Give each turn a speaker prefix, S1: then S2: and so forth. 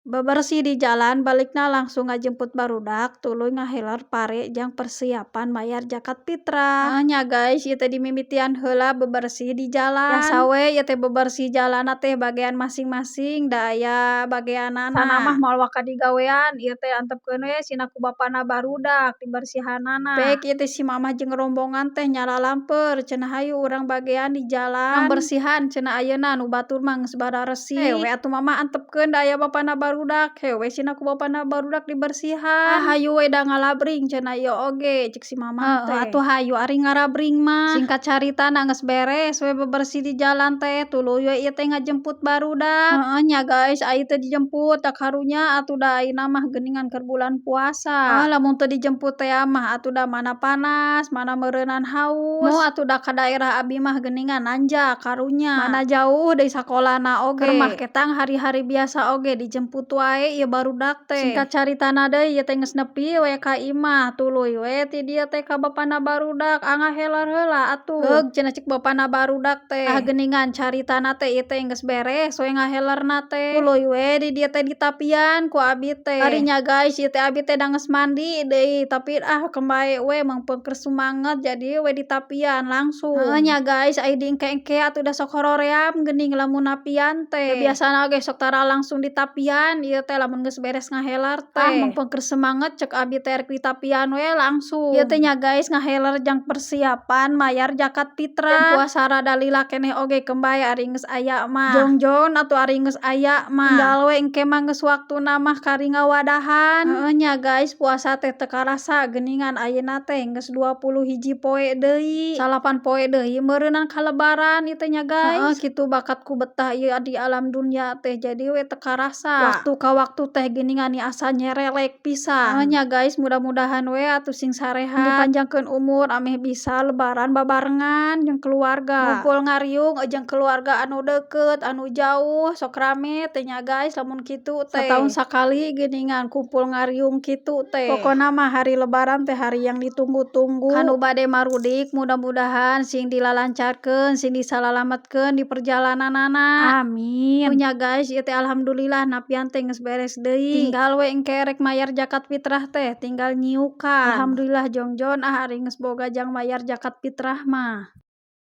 S1: Bebersih di jalan balikna langsung ngajemput barudak tuluy ngaheler pare jang persiapan mayar zakat fitrah. Heeh nya guys, ieu teh dimimitian heula bebersih di jalan. Biasa we ieu teh bebersih jalanna teh bagean masing-masing da aya bageanana. Sana mah moal waka digawean ieu teh antepkeun we sina ku bapana barudak dibersihanana. Pek ieu teh si mamah jeung rombongan teh nyalalamper cenah, "Hayu urang bagean di jalan bersihan," cenah, "ayeuna nu batur mah geus bararesih." Heuh we atuh mamah antepkeun da aya bapana barudak, heuh we sina ku bapana barudak dibersihan. "Ah, hayu we da ngalabring," cenah, "ieu oge," cek si mamah teh. Atuh hayu ari ngarabring mah. Singkat caritana geus beres we bebersih di jalan teh, tuluy we ieu teh ngajemput barudak. Heeh nya guys, ai teu dijemput da karunya atuh da ayeuna mah geuningan keur bulan puasa. Heuh, lamun teu dijemput tea mah atuh da mana panas, mana meureunan haus. Nu atuh da ka daerah abi mah geuningan nanjak karunya. Mana jauh deui sakolana oge. Keur mah ketang hari-hari biasa oge dijemput wae ieu barudak teh. Singkat caritana deui ieu teh geus nepi we ka imah, tuluy we ti dieu teh ka bapana barudak, "Angaheler heula atuh." "Heug," cenah cek bapana barudak teh. Tah geuningan caritana teh ieu teh geus beres we ngahelerna teh. Tuluy we di dieu teh ditapian ku abi teh. Ari nya guys, ieu teh abi teh da geus mandi deui, tapi ah keun bae we meungpeung keur sumanget jadi we ditapian langsung. Heuh nya guys, ai diengke-engke atuh da sok horoream geuning lamun napian teh. Biasana ge sok tara langsung ditapian ieu teh lamun geus beres ngaheler teh. Ah, meungpeung keur semanget cek abi teh rek ditapian we langsung. Ieu teh nya guys, ngaheler jang persiapan mayar zakat fitrah. Puasa rada lila keneh oge keun bae ari geus aya mah. Jongjon atuh ari geus aya mah. Tinggal we engke mah geus waktuna mah kari ngawadahan. Heuh nya guys, puasa teh teu karasa geuningan ayeuna teh geus 21 poe deui. 9 poe deui meureunan ka lebaran ieu teh nya guys. Heeh, kitu bakat ku betah ieu di alam dunya teh jadi we teu karasa. Waktu ka waktu teh geuningan asa nyerelek pisan. Heuh nya guys, mudah-mudahan we atuh sing sarehat, dipanjangkeun umur ameh bisa lebaran babarengan jeung keluarga. Ngumpul ngariung jeung keluarga anu deukeut, anu jauh, sok rame teh nya guys lamun kitu teh. Sataun sakali geuningan kumpul ngariung kitu teh. Pokona mah hari lebaran teh hari yang ditunggu-tunggu. Kanu bade marudik mudah-mudahan sing dilalancarkeun, sing disalalametkeun di perjalananana. Amin. Nya guys, ieu teh alhamdulillah napian teh geus beres deui. Tinggal we engke rek mayar zakat fitrah teh tinggal nyiukan. Alhamdulillah jongjon ah ari geus boga jang mayar zakat fitrah mah.